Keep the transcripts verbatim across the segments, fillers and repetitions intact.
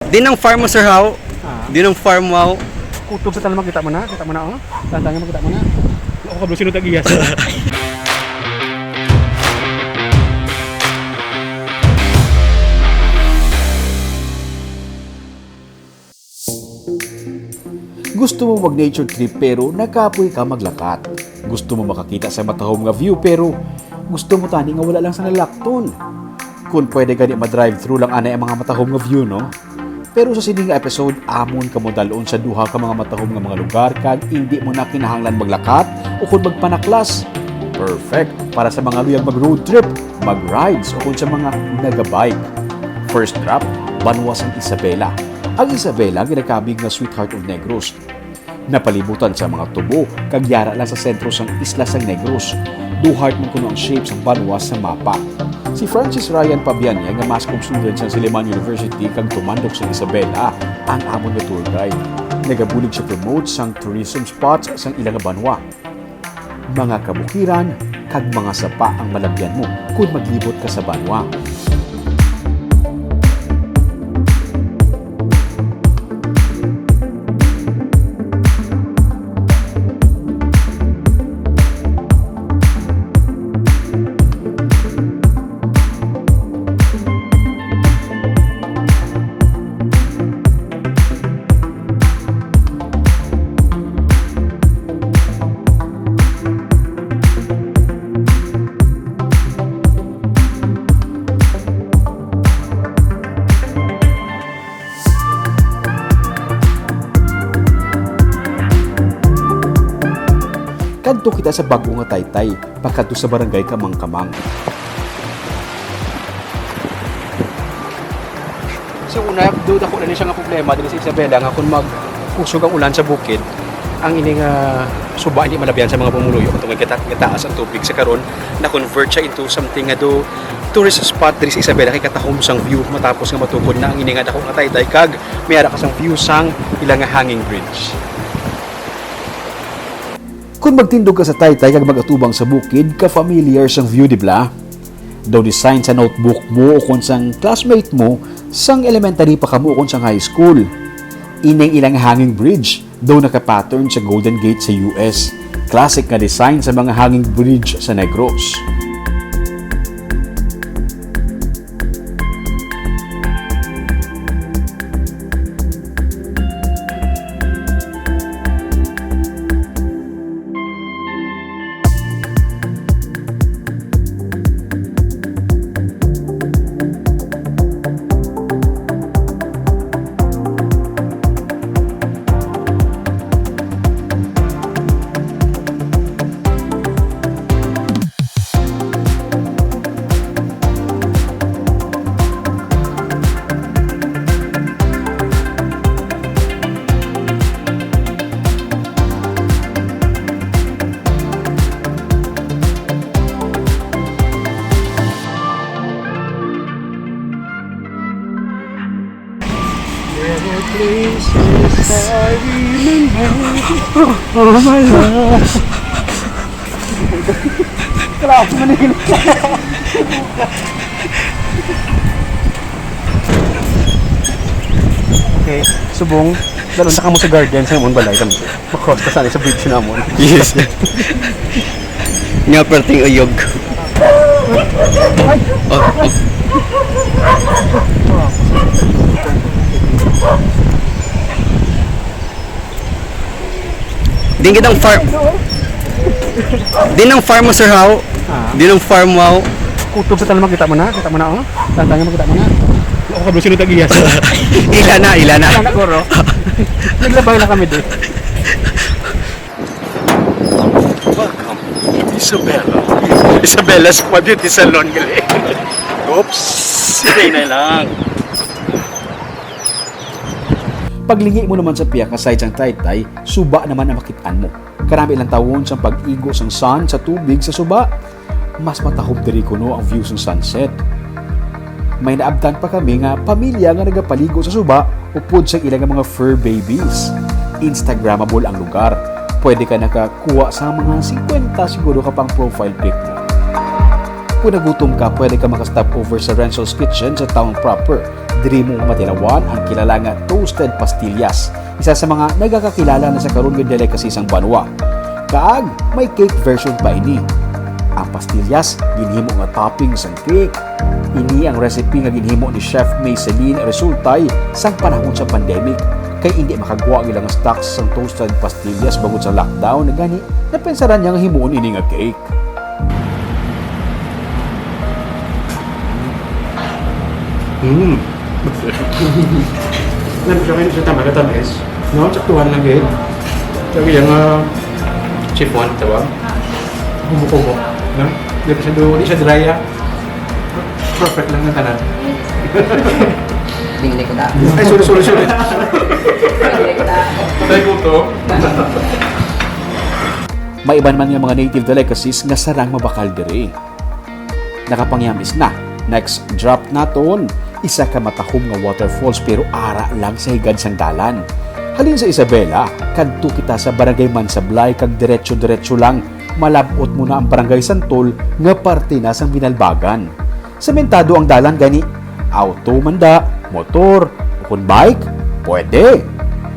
Din ang farm mo, sir, how? Ah. Din ang farm, wow. Kutob sa tanan, makita mo na, kita mo na, oh. Tantang, makita mo na. Ako kablo, sino tag-iya, sir? Gusto mo mag-nature trip pero nakapoy ka maglakat. Gusto mo makakita sa matahom nga view pero gusto mo tani nga wala lang sa nalakton. Kung pwede gani ma-drive-thru lang anay ang mga matahom nga view, no? Pero sa sini nga episode, amon kamo dal-on sa duha ka mga matahom nga mga lugar kag indi mo na kinahanglan maglakat o kon magpanaklas. Perfect para sa mga luyag mag-road trip, mag-rides o kon sa mga naga-bike. First drop, banwa sang Isabela. Ang Isabela ginakabig nga sweetheart of Negros. Napalibutan sa mga tubo kag yara lang sa sentro sang isla sang Negros. Duhart man kuno ang shape sang banwa sa mapa. Si Francis Ryan Pabianya nga mass com student sang Siliman University kag tumandok sa Isabela ang amon nga tour guide. Nagabulig siya promote sang tourism spots sang ila nga banwa. Mga kabukiran kag mga sapa ang malabyan mo kon maglibot ka sa banwa. Kadto kita sa bag-o nga taytay, pakadto sa barangay Kamangkamang. So, una, do dako na ni siya nga problema diri sa Isabela nga kung magkusog ang ulan sa bukid, ang ini nga suba hindi malabyan sa mga pumuluyo kung tungod kay ta-, kataas ang tubig. Sa karon, na-convert siya into something nga do tourist spot diri sa Isabela kay katahom sang view matapos nga matukod na ang ini nga dako nga taytay kag may ara ka sang view sang ila nga hanging bridge. Kung magtindog ka sa taytay kag mag-atubang sa bukid, ka-familiar sang view, di bala? Daw design sa notebook mo o kon sang classmate mo sang elementary pa kamo o kon sang high school. Ining ilang hanging bridge daw naka-pattern sa Golden Gate sa U S. Classic nga design sa mga hanging bridge sa Negros. There are places I remember. Oh, oh, my love. Grabe man yung Okay, subong, dalon sa kamo sa garden sa amon balay kami. Makross ka sana sa bridge namon. Yes. Nga perting uyog. Oh, oh. Din kitang farm. Din ang farm mo, sir, how? Ah. Din ang farm, wow. Kutob sa tanan, makita mo na, kita mo na, oh. Tantang, makita mo na. Ako kablo, sino tag-iya, sir? Ila na, ila na. Ila na, guro. Naglabay na kami, di. Welcome to Isabela. Isabela's Spa Beauty Salon, gali. Oops, sige na lang. Paglingi mo naman sa pihak nga side sang taytay, suba naman ang makit-an mo. Karami lang tawon sang pag-igo sang sun sa tubig sa suba, mas matahom diri kuno ang view sang sunset. May naabtan pa kami nga pamilya nga nagapaligo sa suba upod sa ila nga mga fur babies. Instagrammable ang lugar. Pwede ka nakakuha sa mga singkwenta siguro ka pang profile pic mo. Kung nagutom ka, pwede ka maka-stop over sa Renzo's Kitchen sa town proper. Diri mo matilawan ang kilala nga toasted pastillas, isa sa mga nagakakilala na sa karon nga delicacy sang banwa. Kaag, may cake version pa ini. Ang pastillas, ginhimo nga topping sang cake. Ini ang recipe nga ginhimo ni Chef May Celine Resultay sang panahon sa pandemic, kay indi makagwa ang ilang stocks sang toasted pastillas bangod sa lockdown, gani napensaran niya nga himuon ini nga cake. Mm. Nami siya kayo sa tama na tamis. No, saktuhan lang, eh. Lagi yung, ah, chiffon, tawag. Kubo-kubo. No? Di siya do, di siya dry, ah. Perfect lang ng tanan. Dingli ko na. Ay, sorry, sorry, sorry. Dingli ko na. May iban man nga mga native delicacies nga sarang mabakal diri. Nakapangyamis na. Next drop naton, isa ka matahom nga waterfalls, pero ara lang sa higad sang dalan. Halin sa Isabela, kadto kita sa Barangay Mansablay kag diretso-diretso lang, malab-ot mo na ang Barangay Santol nga parte na sang Binalbagan. Sementado ang dalan gani, auto man da, motor, o kon bike, pwede.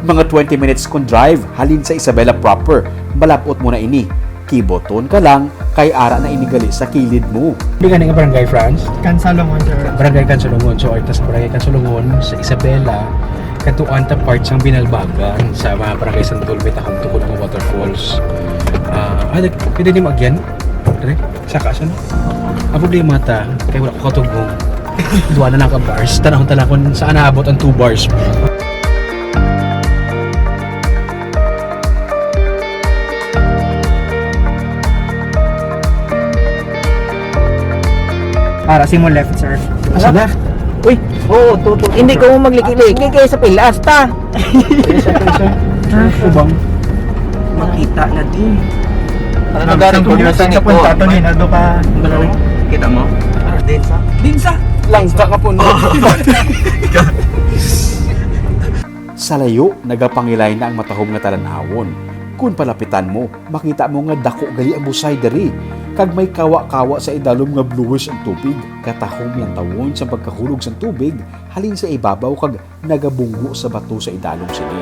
Mga twenty minutes kon drive halin sa Isabela proper, malab-ot mo na ini. Kiboton ka lang kay ara na ini gali sa kilid mo. Di gani nga barangay, Franz? Kansalungon, sir. Barangay Kansalungon. So, ito sa Barangay Kansalungon, sa Isabela, katuan ta part sang Binalbagan, sa mga Barangay Santol, may tahom tukod nga waterfalls. Ah, ah, pwede ni mo agyan? Dire? Saka siya, no? Ang problema ta, kay wala ko katugong. Duwa na lang ka bars. Tanahon ta lang kung saan naabot ang two bars. Para sa mo left, sir. Sa left? Uy! Oo, tuto. Hindi ko mo magliki-liki kay sa pilas ta. Yes, sir, sir. Sir, subang. Makita na din. Ano, ang gano'ng sa punya sa sa punta to, Nino, do ka. Kita mo? Ah, din sa? Din sa? Langka ka po, no? Sa layo, nagapangilay na ang matahom nga talan-awon. Kun palapitan mo, makita mo nga dako gali ang busay diri, kag may kawa-kawa sa idalom nga bluish ang tubig. Katahom lantawon sa pagkahulog sang tubig halin sa ibabaw kag nagabunggo sa bato sa idalom sini.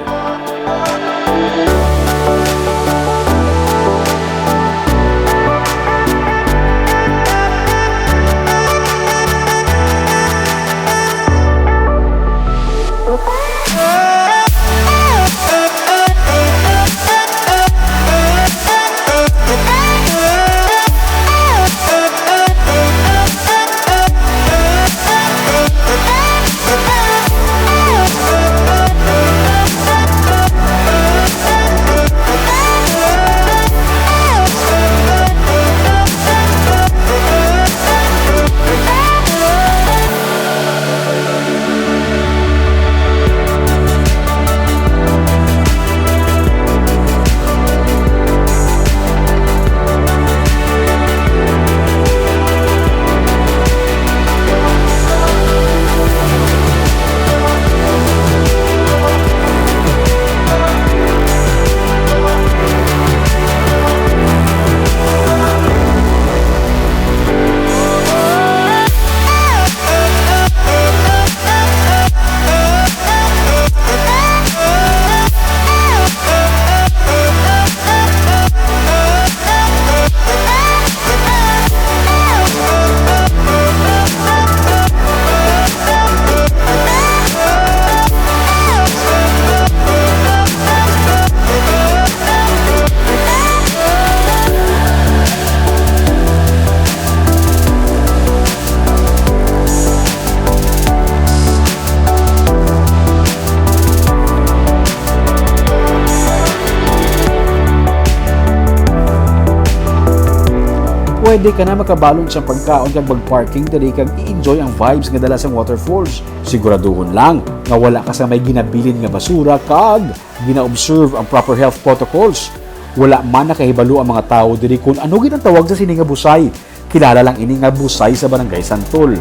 Pwede ka na makabalon sa pagkaon kag mag-parking diri kag i-enjoy ang vibes nga dala sang waterfalls. Siguraduhon lang nga wala ka sa may ginabilin nga basura kag gina-observe ang proper health protocols. Wala man nakahibalo ang mga tawo diri kon ano gid ang tawag sa sini nga busay. Kilala lang ini nga busay sa Barangay Santol.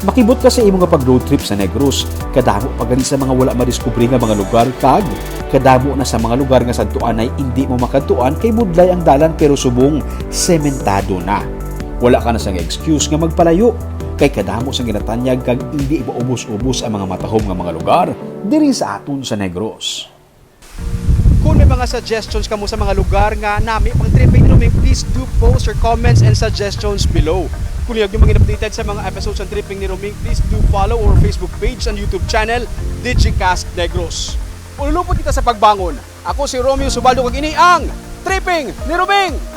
Makibot ka sa imo nga pag-road trip sa Negros. Kadamo pa gani sa mga wala madiskubre nga mga lugar kag kadamo na sa mga lugar nga sadtuanay indi mo makadtuan kay budlay ang dalan pero subong sementado na. Wala ka na sang excuse nga magpalayo, kay kadamo sang ginatanyag kag indi maubos-ubos ang mga matahom nga mga lugar diri sa aton sa Negros. Kung may mga suggestions kamo sa mga lugar nga nami pang tripping ni Roming, please do post your comments and suggestions below. Kung lihag nyo mga updated sa mga episodes ng Tripping ni Roming, please do follow our Facebook page and YouTube channel, Digicast Negros. Ululupot kita sa pagbangon. Ako si Romeo Subaldo, kag ini ang Tripping ni Roming!